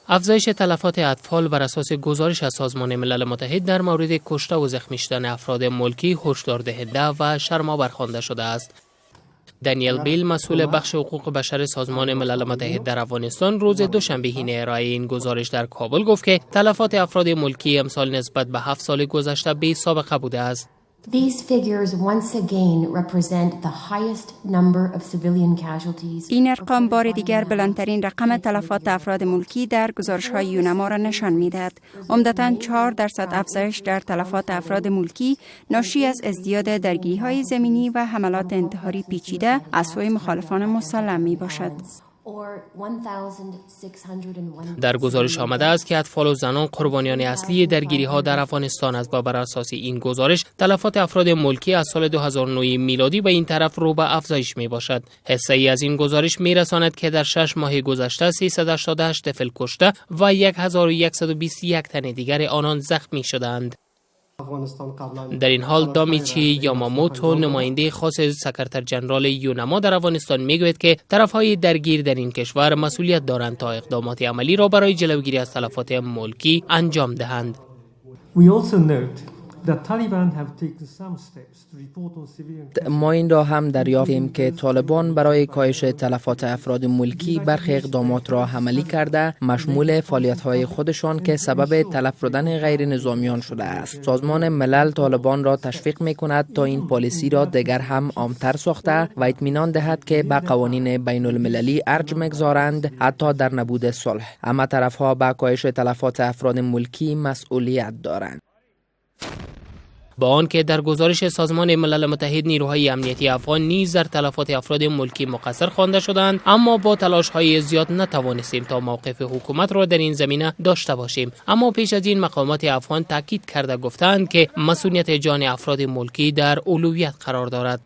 افزایش تلفات اطفال بر اساس گزارش از سازمان ملل متحد در مورد کشته و زخمی شدن افراد ملکی هشدار دهنده و شرم‌آور خوانده شده است. دانیل بیل، مسئول بخش حقوق بشر سازمان ملل متحد در افغانستان، روز دوشنبه حین ارائه این گزارش در کابل گفت که تلفات افراد ملکی امسال نسبت به 7 سال گذشته بی سابقه بوده است. These figures once again represent the highest number of civilian casualties. این ارقام بار دیگر بلندترین رقم تلفات افراد ملکی در گزارش های یونما را نشان می دهد. عمدتا 4% افزایش در تلفات افراد ملکی ناشی از ازدیاد درگیری های زمینی و حملات انتحاری پیچیده از سوی مخالفان مسلح می باشد. Or 1,601 در گزارش آمده است که اطفال و زنان قربانیان اصلی درگیری ها در افغانستان است و بر اساس این گزارش تلفات افراد ملکی از سال 2009 میلادی به این طرف رو به افزایش می باشد. حصه ای از این گزارش می رساند که در 6 ماه گذشته 388 طفل کشته و 1121 تن دیگر آنان زخمی شدند. در این حال دامیچی یاماموتو، نماینده خاص سکرتر جنرال یونما در افغانستان، میگوید که طرفهای درگیر در این کشور مسئولیت دارند تا اقدامات عملی را برای جلوگیری از تلفات ملکی انجام دهند. We also note that Taliban have taken some steps to report on civilian ما این را هم دریافتیم که طالبان برای کاهش تلفات افراد ملکی برخی اقدامات را عملی کرده، مشمول فعالیت های خودشان که سبب تلف شدن غیر نظامیان شده است. سازمان ملل طالبان را تشویق می کند تا این پالیسی را دیگر هم عامتر ساخته و اطمینان دهد که به قوانین بین المللی ارج میگذارند، حتی در نبود صلح. همه طرفها به کاهش تلفات افراد ملکی مسئولیت دارند. با آنکه در گزارش سازمان ملل متحد نیروهای امنیتی افغان نیز در تلفات افراد ملکی مقصر خوانده شدند، اما با تلاش های زیاد نتوانستیم تا موقف حکومت را در این زمینه داشته باشیم. اما پیش از این مقامات افغان تاکید کرده گفتند که مصونیت جان افراد ملکی در اولویت قرار دارد.